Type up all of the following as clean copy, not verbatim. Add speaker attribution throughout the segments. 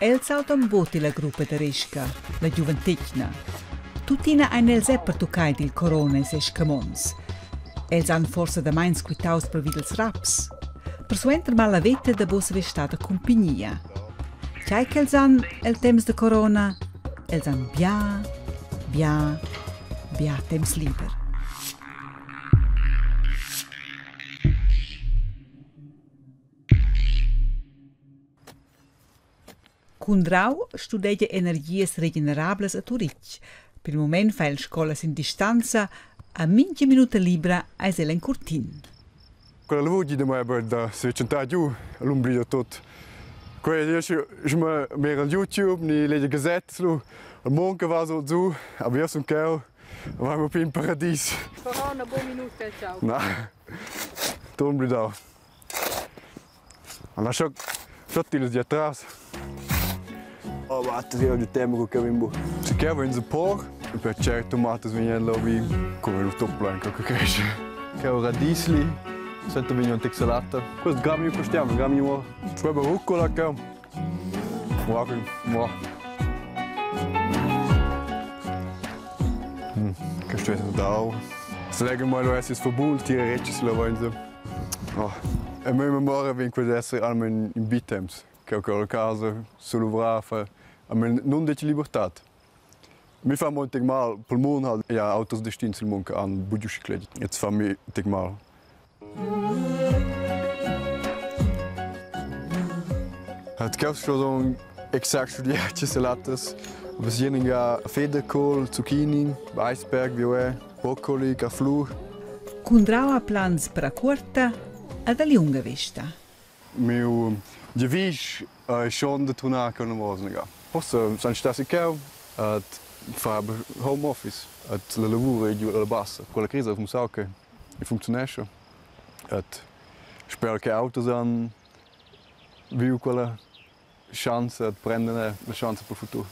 Speaker 1: Els audan buc illa gruppa da ristga, la giuventetgna. Tuttina ein els era pertuccai dil corona e ses scamonds. Els han forsa dameins quitaus pervi dils raps. Persuenter mal la veta da buc saver star da cumpignia. Tgei ch'els han el temps da corona? Els han bia, bia, bia temps liber. Cundrau studegia energias regenerablas a Turitg. Per il mument fa el scola sin distanza. A mintga minuta libra eis el en curtin.
Speaker 2: Quella lavur gida mai aber da setschentar giu l'umbria tot. Quei è me mehr al YouTube ni leger Gesetz lu. Il mond che va so zu, aber io sun cheu, va mo in paradis.
Speaker 3: Corona, buon minuta, ciao.
Speaker 2: Na, t'omblidau. Lascia tutti di atras. Oh, vatte, io ho tempo che vin bu. Se che vin por, per certo tomates vegnan là vi come il top blanco che cresce. Che ora radisli, sento vegnan texalata. Questo grammi costiamo, grammi mo. Proprio rucola che. Guarda, mua. Questo è dau. Se legge mal lo essis verbul, tira recis la vainsa. Oh, e mia memoria vegn quasi esser almain in bi temps, che ho a casa, su luvrar, fa almain nun detg libertad. Mi fa mo tic mal, pel mund ha ja auters destins il mund che han buc uschi cletg. Jetzt fa mi tic mal. Hat gab's schon so ein exakt studiert Salatas. Was jeninga Federkohl, Zucchini, Eisberg, wie è, Broccoli, Caflur.
Speaker 1: Cundrau ha plans per a cuorta ed a liunga vesta.
Speaker 2: Miu giavisch ei schon da turnar cheu anavos inaga. Forsa san stassi cheu et far home office et la lavur ei giu alla bassa. Quella crisa ha mussau che ei funcziunescha. Et spero che auters han viu quella schanza et prenden la schanza per futur.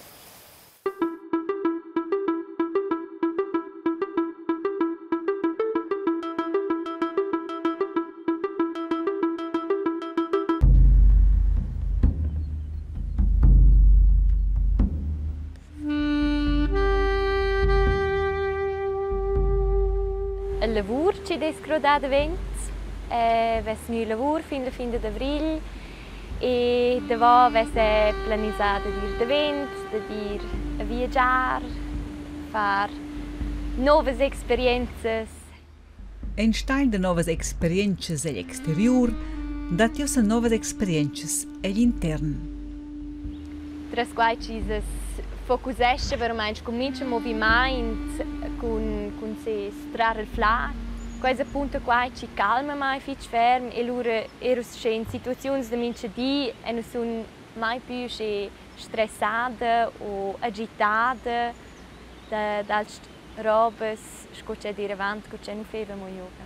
Speaker 4: Il lavur chi'd es crodà davent vess gnü lavur fin la fin d'avrigl E davo vessa planisà dad ir davent, dad ir a viagiar, far nouvas experienzas.
Speaker 1: Enstagl da novas experientschas egl exteriur datti ussa novas experientschas egl intern.
Speaker 4: Tras quai chi's as focusescha vairamaing cun mincha movimaint, cun cun seis trar il flà. Quai es apunto quai chi calma mai fich ferm e lura eir uschè in situaziuns da mincha di e nu sun mai pü uschè stressada o agitada da dals robas sco ch'eu dir avant co ch'eu nu feva amo yoga.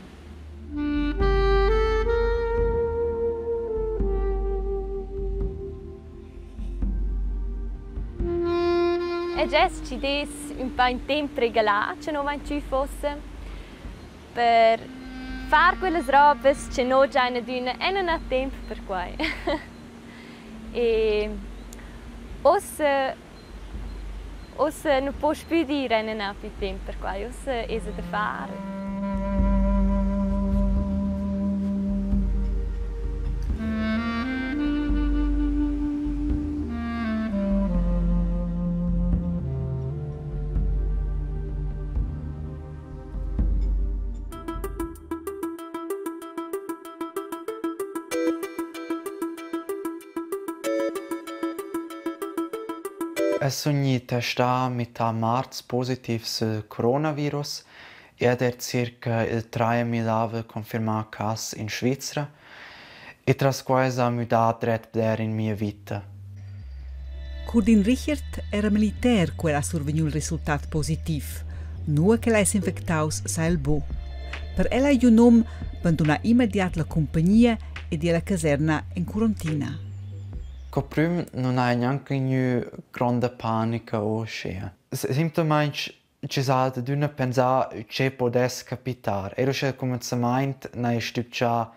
Speaker 4: E gest chi dess ün pa ün temp regalà cha no vain tschü fossa per far quellas robas cha no giain adüna e nun ha temp per quai. E uossa uossa nu poss pü dir e nun ha pü temp per quai, uossa esa da far.
Speaker 5: Es sun gnü testà mità marz positiv sül coronavirus ed eir circa il traimilavel confirmà cas in Svizra e tras quai s'ha müdà dret bler in mia vita.
Speaker 1: Curdin Richert era militer cu el ha survegniu il resultat positiv. Nua ch'el ei s'infectaus sa el buc. Per el ei giu num bandunar immediat la cumpagnia ed ir alla caserna en quarantina.
Speaker 5: Co prüm nun haja gnanca gnü gronda panica o uschea. Simplamaing Chi s'ha adüna pensà che pudess capitar. Eir uschè al cumenzamaint n'haja stübgià,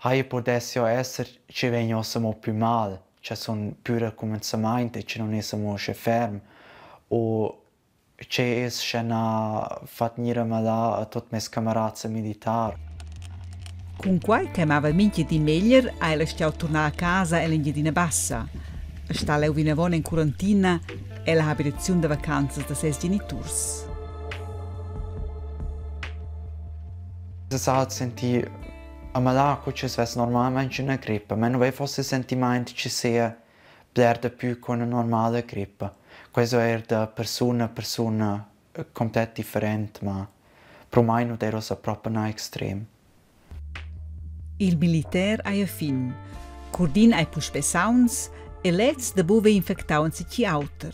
Speaker 5: haja pudess jo esser chi vegn uossa amo plü mal. che sun pür al cumenzamaint e che nun es amo uschè ferm o che es sche n'ha fat gnir amalà a tuot meis camarats a militar.
Speaker 1: Cunquai che mava mintga di meglier ha ella stuiu turnar a casa ell'Engiadina Bassa. Sta leu vinavon en quarantina ella habitaziun da vacanzas da ses geniturs.
Speaker 5: Es ha sentì amalà co chi's vess normalmaing üna grippa, ma nu vaiva forse il sentimaint chi sia bler dapü co üna normala grippa. Questo eir da persuna a persuna complet different, ma pro mai nu d'eira uossa propa na extrem.
Speaker 1: Il militer ei a fin. Curdin ei puspei sauns e lez da buca infectau enzatgi auter.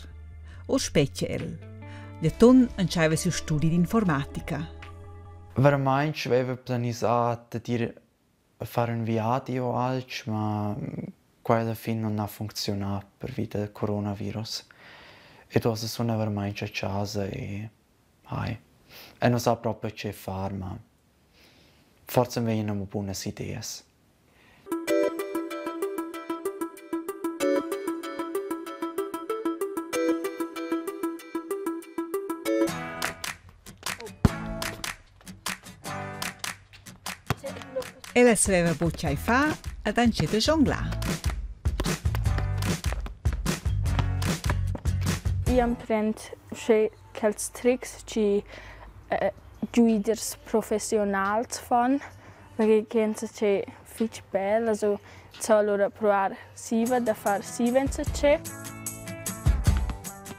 Speaker 1: Oz spetga el. Gl'atun entscheiva siu studi d'informatica.
Speaker 5: Veramaing vaiva planisà dad ir a far ün viadi o alch, ma quai alla fin nun ha funcziunà pervi dal coronavirus. Ed uossa suna veramaing a chasa e hai. Eu nu sa propi che far, ma forsa vegnan amo bunas ideas.
Speaker 1: Ella saveva buc tgei far ed ha entschiet a jonglar.
Speaker 6: Io emprend sche quels trics chi giuiders professiunals fan, perché che enzatgei fitg bel, also so allura pruar siva da far siva enzatgei.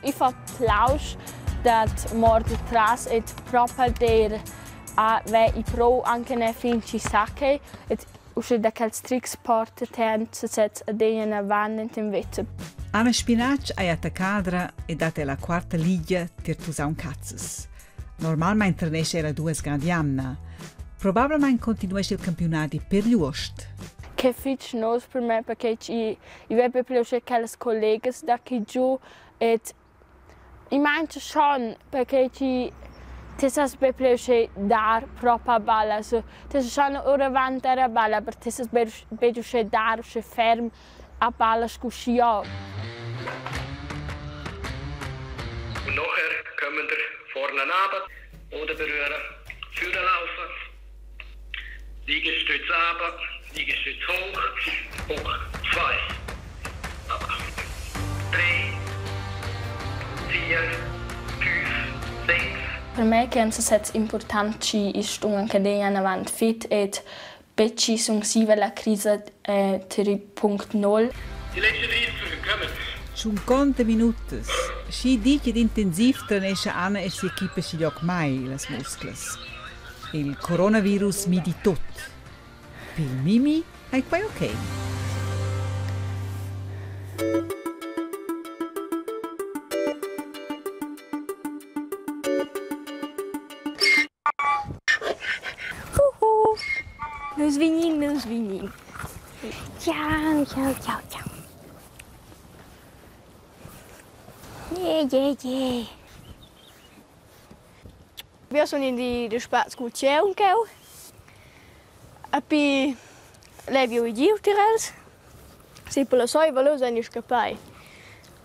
Speaker 6: I fa plausch dad morder tras ed propa dir a ve i pro anche ne fin chi sa che ed uschè da quels trics porta temp sesez adegna avant ent in vita.
Speaker 1: Anna Spinatsch ei attaccadra e dat ella quarta ligia tier Tusaun Cazzas. Normalmein trenescha ella duas ga ad jamna. Probablamein continuescha il campiunadi per gl'uost.
Speaker 6: Che fitg nos per me perché ci i veva pli uschè quellas collegas da chi giu ed i manca schon perché ci ti sas be pli uschè dar propa balla so ti sas schon oravant dar a balla aber ti sas be betg uschè dar uschè ferm a balla scu schi
Speaker 7: Und nachher kommen wir vorne runter, Boden berühren, vorne laufen, Liegestütz runter, Liegestütz hoch, hoch, zwei, runter, drei, vier, fünf, sechs.
Speaker 6: Per me che sez important chi stun anche adegna avant fit ed betg chi sun siva la crisa 3.0.
Speaker 7: Die letzten 30 kommen.
Speaker 1: Tschunconta minutas. Schi ditg ed intensiv trenescha Anna e sia equipa schiglioc mai las musclas. Il coronavirus midi tut. Pil Mimi ei quei ok.
Speaker 4: Huhu. Nus vegnin, nus vegnin. Ciao, ciao, ciao, ciao. Je, je, je.
Speaker 6: Wir sun in di da spaz cul tgeu cheu. Epi levi jeu giu tier els. Si per la seiva leu ein i scappai.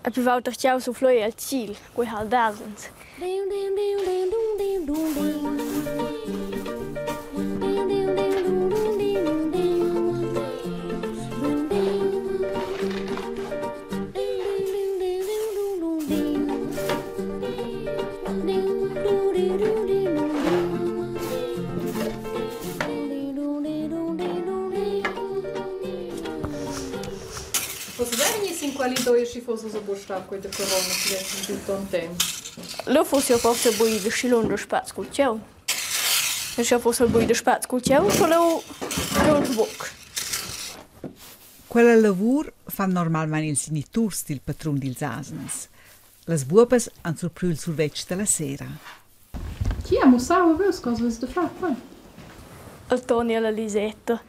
Speaker 6: Epi va auter tgau sufloi el tschiel, quei ha el dasens.
Speaker 3: Posso vegnir sin quali doi schi foss ussa buc stau quei da corona che vessen giu ton temps?
Speaker 6: Lu fuss jeu forsa buc ida schi lunsch spaz cul tgau. E sch'jeu fussel buc ida spaz cul tgau, sche lu lu buc.
Speaker 1: Quella lavur fan normalmein ils geniturs dil patrun dils asens. Las buobas han surpriu il survetsch dalla sera.
Speaker 3: Chi ha mussau a vus cosa vus da far quei?
Speaker 6: Il Toni e la Lisetta.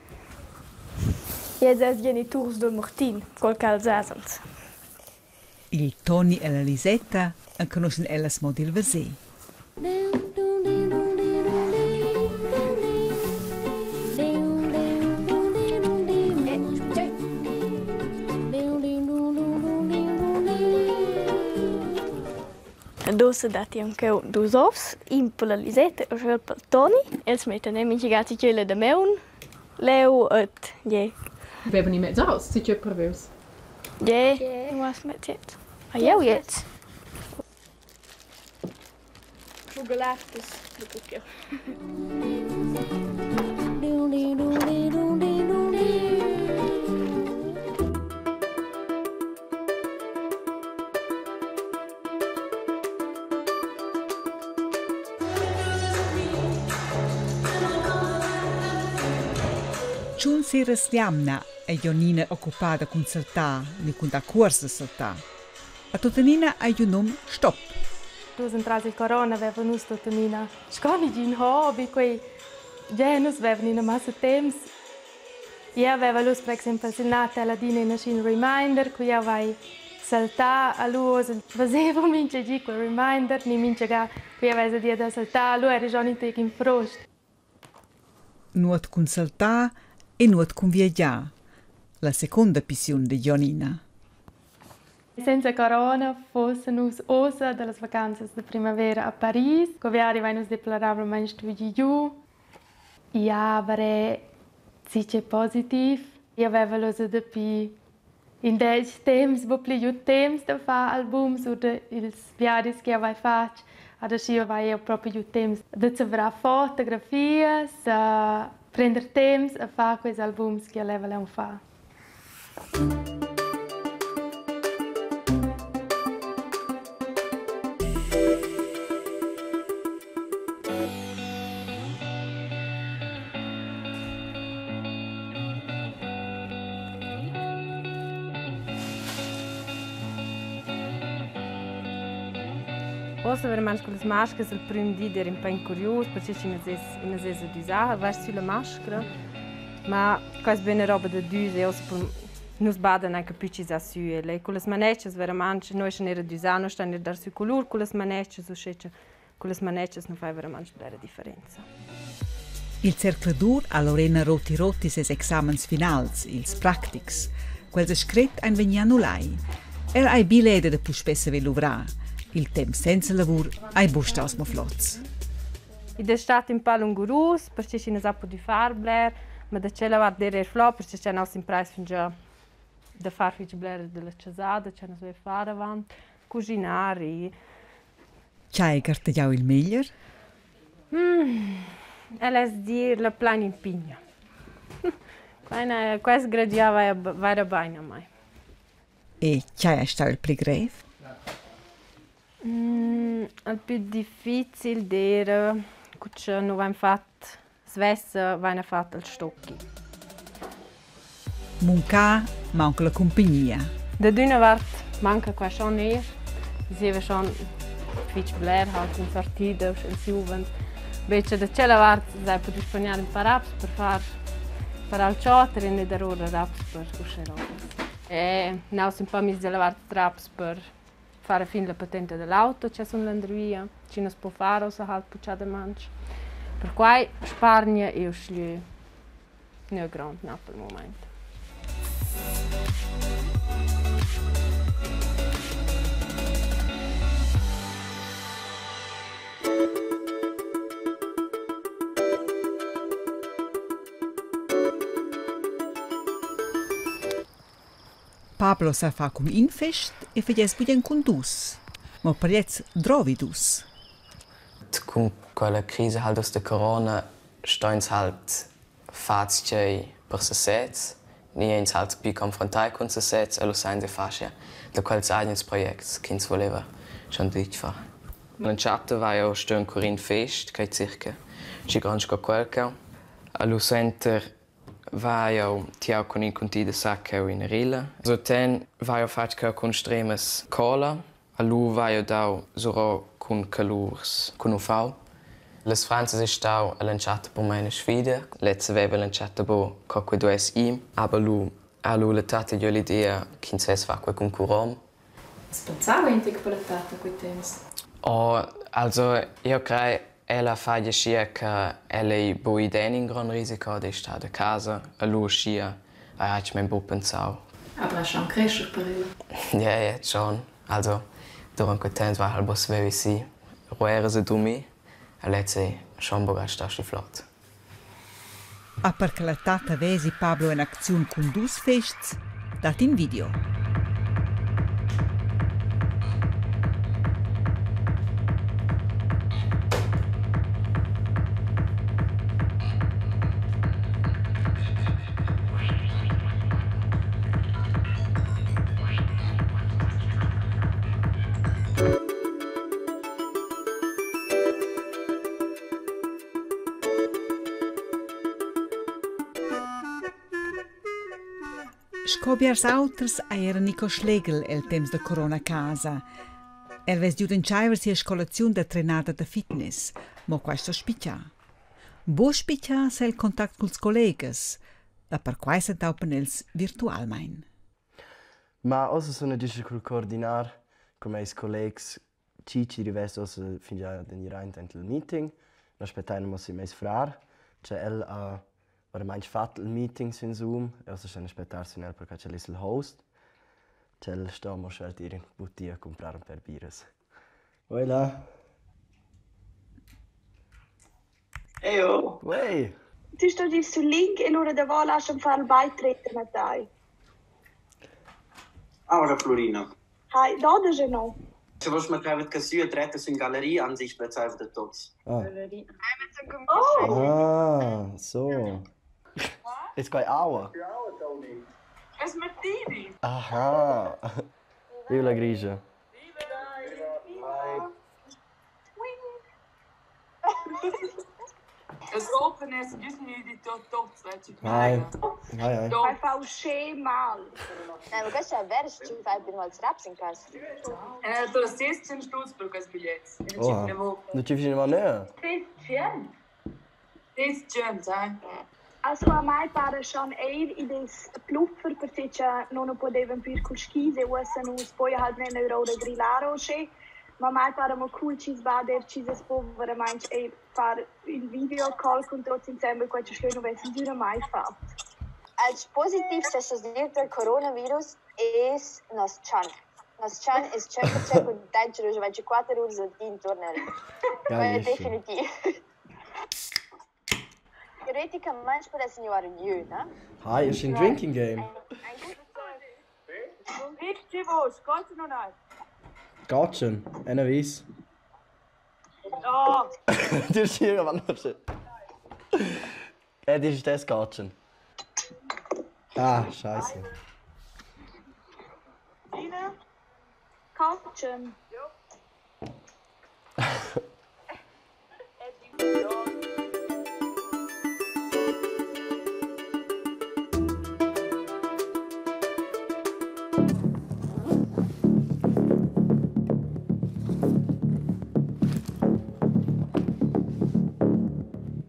Speaker 6: Gliez els geniturs dil Martin, quel ch'els asens.
Speaker 1: Il Toni e la Lisetta enconuschan ellas mo dil veser.
Speaker 6: Ussa datti aunc cheu dus ovs, in per la Lisetta e tschel per il Toni. Els mettan era mintga tgei la damaun leu et gie.
Speaker 3: Vevan i mez aus, ti tgei preveus?
Speaker 6: Gie, was mez jetzt. Ah, jeu jetzt. Vogelartes buc
Speaker 1: Tschun seras l'jamna ei Jonina occupada cun saltar ni cun dar cuors da saltar. A tuttenina ei giu num stop.
Speaker 8: Nus entras il corona vevan nus tuttenina sco negin hobi, quei gie nus vevan ina massa temps. Jeu veva lu per exempel sin Natal adina ina sc'in reminder cu jeu vai saltar a lu veseva mintga gi quel reminder ni mintga ga cu jeu vesa dir da saltar, lu era schon in tec in frust.
Speaker 1: Nuot cun saltar e nuot cun viagiar. La secunda pissiun de Gionina.
Speaker 8: Senza corona fossen nus ussa dallas vacanzas da primavera a Paris. Co viadi vein nus deplorabelmein stuiu giu. Ja, aber è sicher positiv. Io aveva lu dapi indesch temps, buc pli giu temps da far albums oder ils viadis che jeu hai fatg. Adesso vai jeu propi giu temps da zavrar fotografias, da prender temps a far quels albums che jeu leva aunc far.
Speaker 9: Uossa veramaing cullas mascras il prüm di d'eira ün pa incurius perche chi nu s'es nu s'es adüsà a vair sü la mascra. Ma quai es be üna roba da düs e uossa nus badan anche pü chi sa sü ella. E cullas manetschas veramaing noi eschan eir adüsà, noi stain eir dar sü culur cullas manetschas, uschè cha cullas manetschas nu fai veramaing blera differenza.
Speaker 1: Il zercladur ha Lorena Roti Roti ses examens finals, ils practics. Quels scret ein vegni annullai. El ei bi leda da puspei saver luvrar. Il temps senza lavur ei buc staus mo flots.
Speaker 9: Id es stat ün pa lungurus perche chi nu s'ha pudü far bler, ma da tschella vart d'eira eir flot perche cha nos imprais fingià da far fich bler da la chasada, cha nus vain far avant, cuginar e
Speaker 1: Tgei ei gartegiau il meglier?
Speaker 9: El es dir la plain impigno. Quai quai sgragiava vaira bain a mai.
Speaker 1: E tgei ei stau il pli grev?
Speaker 9: Il pü difficil d'eira cu cha nu vain fat svessa vaina fat il stocki.
Speaker 1: Muncà maunca la cumpignia.
Speaker 9: Dad üna vart manca qua schon eir. Zieva schon fich bler halt in sortida ils giuvens. Invece da tschella vart s'ha pudü spagnar ün pa raps per far per al choter e dar oura raps per uschè robas. E n'haus ün pa miss dalla vart raps per far a fin la patenta da l'auto che sun landervia, chi nu's po far ussa halt puchà da manch. Perquai spargna eu schlieu nö grond na pel mumaint.
Speaker 1: Pablo sa far cun in fest e fagess bugen cun dus. Mo per gliez drovi dus.
Speaker 10: Cun quella crisa halt uss da corona steins halt far tgei per sesez ni ins halt pli confrontai cun sesez e lu san ins far aschia da quels agens projects ch'ins voleva schon ditg far. L'entschatta va jeu stuiu encurir in fest ch'ei circa schi grond sco quel cheu. Lu suenter Va jau tiau cun in cunti da sac cheu ina rila. Suten vai jau fatg cheu cun stremas cola. Lu vai jau dau surò cun colurs cun UV. Las Franzas ei stau all'entschatta per mei ina sfida. Lezza veva l'entschatta buc co quei duess ir, aber lu ha lu la tatta giu l'idea ch'ins vess far quei cun curom.
Speaker 3: As pensava in tic per la tatta quei temps?
Speaker 10: Oh, also jeu crei ella fa aschia che ella ei buc ida en in grond risico da star da casa e lu aschia hai atgnamein buc pensau.
Speaker 3: Aber schon crescher per ella.
Speaker 10: Ja, ja, schon. Also Durant quel temps va halt buca saviu si Rueras a durmir e lez ei schon buca stau schi flot.
Speaker 1: A per che la tatta vesi Pablo en acziun cun dus fests, dat in video. Sco biars auters ha era Nico Schlegel el temps da corona a casa. El vess giu d'entscheiver sia scolaziun da trenada da fitness, mo quai sto spitgar. Buc spitgar sa el contact culs collegas, da perquai s'entaupan els virtualmein.
Speaker 11: Ma ossa sun giüst cul coordinar cun meis collegs chi chi rivess uossa fingià da gnir aint aint il meeting. No spettain amo sün meis frar, cha el ha oramaing fat il meeting sün Zoom e uossa stain aspettar sün el perquai ch'el es il host. Ch'el sto amo svelt ir in butia a cumprar ün pêr biras. Voilà.
Speaker 12: Eyo.
Speaker 11: Uei!
Speaker 12: Ti sto dir sul link e lura davo lascha'm far il beitreten a tai.
Speaker 13: Aura Flurina.
Speaker 12: Hai, dodesch e no.
Speaker 13: Se vos mettevat che sü a dretta sün galleria ansicht vezzaiva da tots.
Speaker 11: Ah.
Speaker 12: Oh!
Speaker 11: Ah, so. Es quai aua?
Speaker 12: Es Martini.
Speaker 11: Aha. Viva la Grigia.
Speaker 14: Es open es güst gnü dit
Speaker 11: Hi. Hi, hi.
Speaker 12: Quai fa uschè mal.
Speaker 4: Na, ma questo è vero, ci fai per els raps in casa.
Speaker 14: Tu stess tschient stutz per quels bigliets.
Speaker 11: Oha. Nu ci vicino a nö?
Speaker 12: Tschient.
Speaker 14: Sis tschient, eh?
Speaker 12: Also a mai para schon eir id es pluffer perche cha no nu pudevan pür cul skis e uossa nu's poja halt neir oura grillar uschè. Ma mai para amo cool chi's va der chi's as po veramaing eir far ün video call cun tuots insembel, quai cha sco nu vess insüra mai fat.
Speaker 4: Als positivs es dir dal coronavirus es nos chan. Nos chan es 100% cuntaint cha nus vain 4 uras al di intuorn el. Quai è definitiv. Teoreticamaing pudess gnuar ün jö, na?
Speaker 11: Hi, ist ein Drinking Game.
Speaker 14: Ti vos, Gott non hai.
Speaker 11: Gatschen, einer weiss.
Speaker 14: Oh.
Speaker 11: Du bist hier, aber noch das ist das Gatschen. Ah, scheiße.
Speaker 12: Katschen.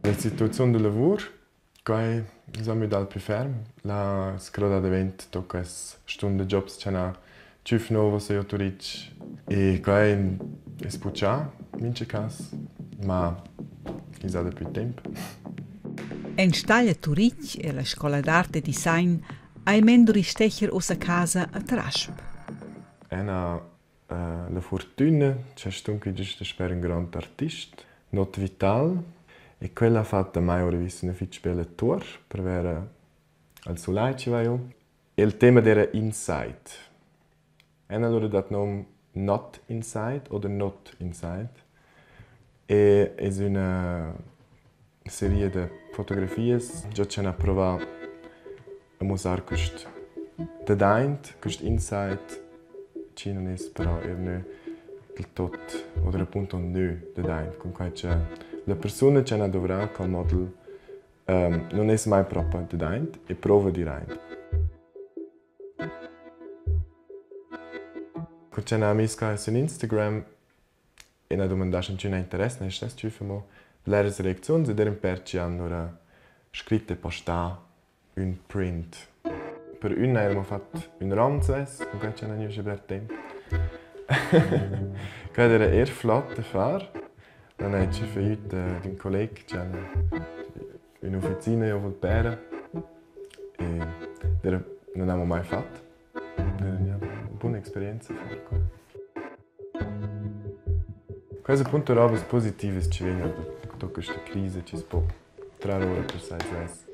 Speaker 15: La situaziun da lavur, quai s'ha müdà il plü ferm. La scrodà davent tocca es stun da jobs cha n'ha tschüf nouvas eir a Turitg e quai es puchà in mincha cas, ma i s'ha daplü temp.
Speaker 1: Enstagl a Turitg e la scola d'art e design ha il Menduri Stecher ussa casa a Tarasp.
Speaker 15: Ena la furtüna cha stun qui güsta sper ün grond artist, Not Vital, e quel ha fat da mai oura vis üna fich bella tuor per vera al sulai chi va giò. Il tema d'eira Inside. En allura dat nom Not Inside oder Not Inside e es üna seria da fotografias giò cha n'ha provà a muossar quist dadaint, quist inside chi nun es però eir gnü del tot oder appunto gnü dadaint, cunquai cha la persuna cha n'ha dovrà quel model nun es mai propa dadaint e prouva d'ir aint. Cur cha n'ha miss quai sün Instagram e n'ha dumandà sch'inchün ha interess, n'ha istess tschüffa mo bleras reacziuns ed eir ün pêr chi han lura scrit e postà ün print. Per ün eiramo fat ün rom svess, cunquai cha n'ha gnü usché bler temp. Quai d'eira eir flot da far. Dann hai tschüffa jüt d'ün colleg chi ha ün'ufficina giò Vulpera e d'eira nun amo mai fat. D'eira gnüda üna buna experienza far quai. Queste appunto robas positivas ci vengono da questa crisi, ci si può trarre ora per sé stessi.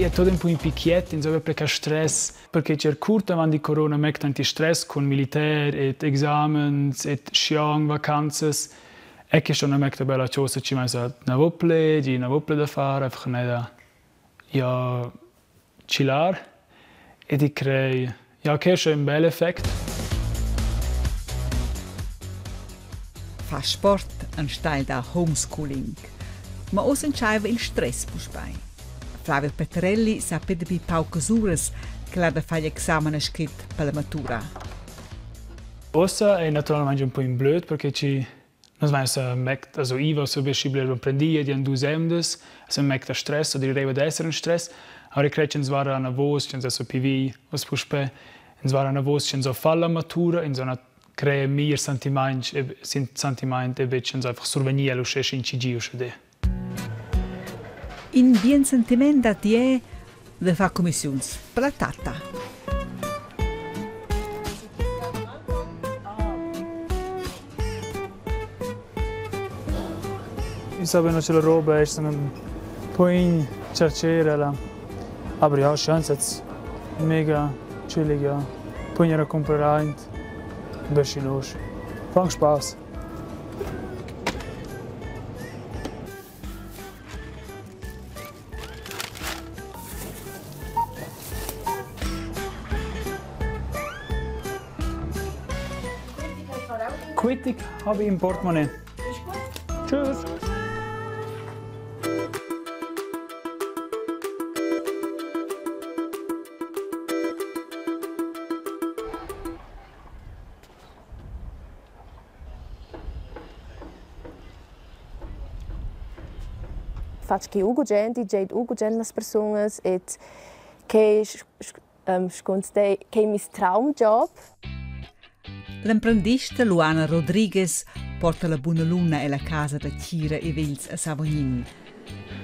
Speaker 16: Ich habe un po' in picchietto, insomma, perché stress, perché c'è curto avanti di corona mecca tanti stress con militär et examens et schiang vacanzas. E che schon mecca bella cosa ci mai sa na vople, di na vople da fare, einfach nicht da ja chillar. E ich crei, ja, che è un bel effekt.
Speaker 1: Fa sport anstelle da homeschooling. Ma oz entscheiva il stress puspei. Flavio Petrelli sa pe dapi paucas uras ch'el ha da far gl'examen scrit per la matura.
Speaker 16: Ossa è naturalmente un po' in blöd perché ci non so, also ich so beschible prendia di dus emdes, se mecta stress oder direi da essere un stress, aber ich credo che zwar una voce, che so PV, was puspe, zwar una voce che so fa la matura, in so una crea mir sentiment e sentiment e becce einfach survenir lo sche in CG o de.
Speaker 1: In bien sentiment dat je de fa commissiuns per la tata.
Speaker 16: Ich sabe non c'è la roba, è un po' in cercere la. Aber ja, schön, es mega chillig, ja. Poi era comprare ein bisschen los. Fang Spaß. Quittig habe ich im Portemonnaie. Tschüss.
Speaker 17: Faccio che ugo gente, gente ugo gente las personas et che sconste che mis traumjob.
Speaker 1: L'emprendista Luana Rodriguez porta la buona luna e la casa da Tira e Vils a Savognin.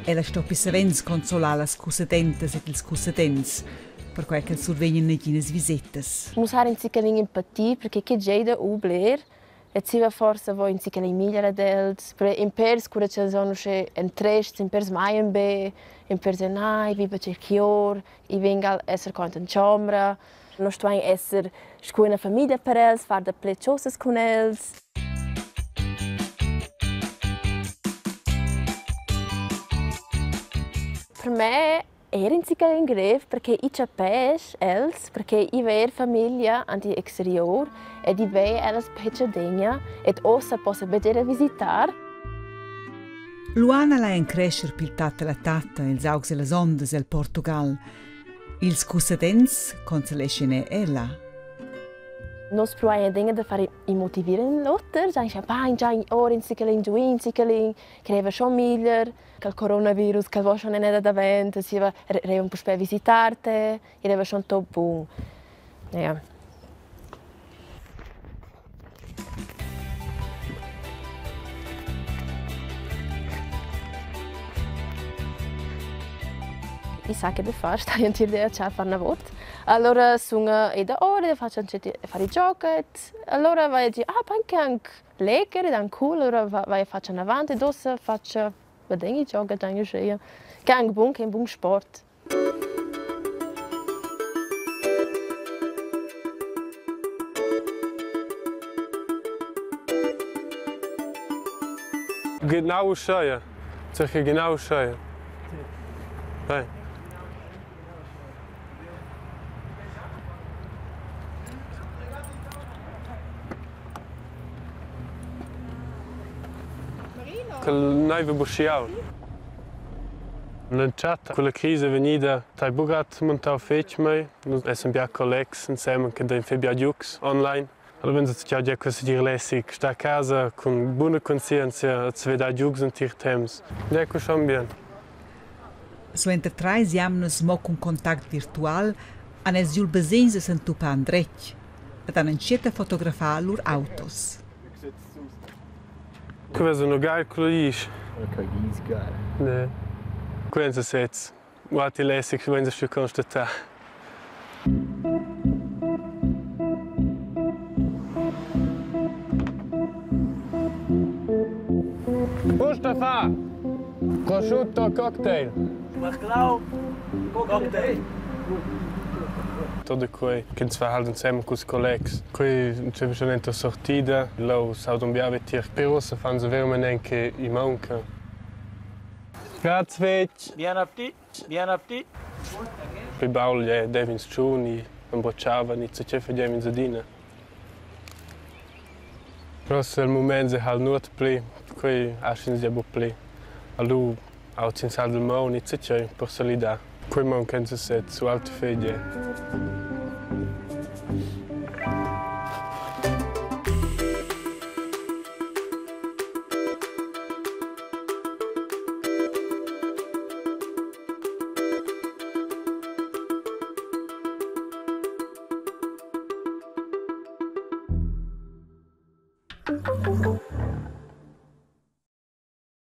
Speaker 1: Ella stoppi savens consolar las cussedentas ed ils cussedents, perquai che survegnan neginas visetas.
Speaker 17: Muss har in sichelin empatia perché che jeda ubler et si va forse vo in sichelin migliore dels per in pers cura che sono che en trest in pers mai in be in pers nai vi be chior i venga esser cont in chamra non sto in esser scu una famiglia per els far da pleciosas con els. Per me era in sichelin grev perché i capisco els perché i ver famiglia anti exterior ed i ve els pecadegna ed ossa possa vedere visitar.
Speaker 1: Luana la en crescer pil tata la tata, ils augs e las ondas el Portugal. Ils cussedents consoleschene ella.
Speaker 17: Nos provain dinge da fare i motivare l'altro, già in champagne, già in ora in sichelin, giù in sichelin, creva schon miglior, che il coronavirus che va schon non è davanti, si va re un po' visitarte, era schon top boom. Ja. I sa che da fare, stai in tir a fare una volta. Allora sono e da ora faccio fare i giochi. Allora vai a dire, ah, anche anche lecker, ed anche cool, allora vai a faccio in avanti, e dopo faccio vedere i giochi, anche che è anche buon, che è un buon sport.
Speaker 18: Genau scheia. Circa genau scheia. Dai. Quel naive busciau. L'entschatta, quella crisi venida, tai bugat montau fetg mei. Nus essem bia collegs insieme che dein fe bia giugs online. Allora wenn se già questa dir lässig, sta a casa con buona conscienza, se veda giugs in tir temps. Ecco schon bien.
Speaker 1: Suenter treis jamnas mo cun contact virtual han els giu il basegns da s'entupar endretg. ed han entschiet a fotografar lur autos.
Speaker 18: Quei sono geil cloisch.
Speaker 19: Geil.
Speaker 18: Ne. Quenza sez. Guardi lässig, wenn sie constatar. Mustafa! Prosciutto cocktail.
Speaker 19: Was glaub? Cocktail.
Speaker 18: Tot quei ch'ins fa halt insem culs collegs. Quei c'è schon enta sortida, leu s'audon bia tier. Però se fan se veramente che i maunca. Grazie fetg.
Speaker 19: Bien appetit. Bien appetit.
Speaker 18: Pli baul dev'ins giu ni embracciava ni tgei fagev'ins adina. Però el mument se halt nuot pli, quei aschins ja buc pli. Allu auzins halt il maun ni tgei per salidar. Quei maun kenza sez su alti feglie.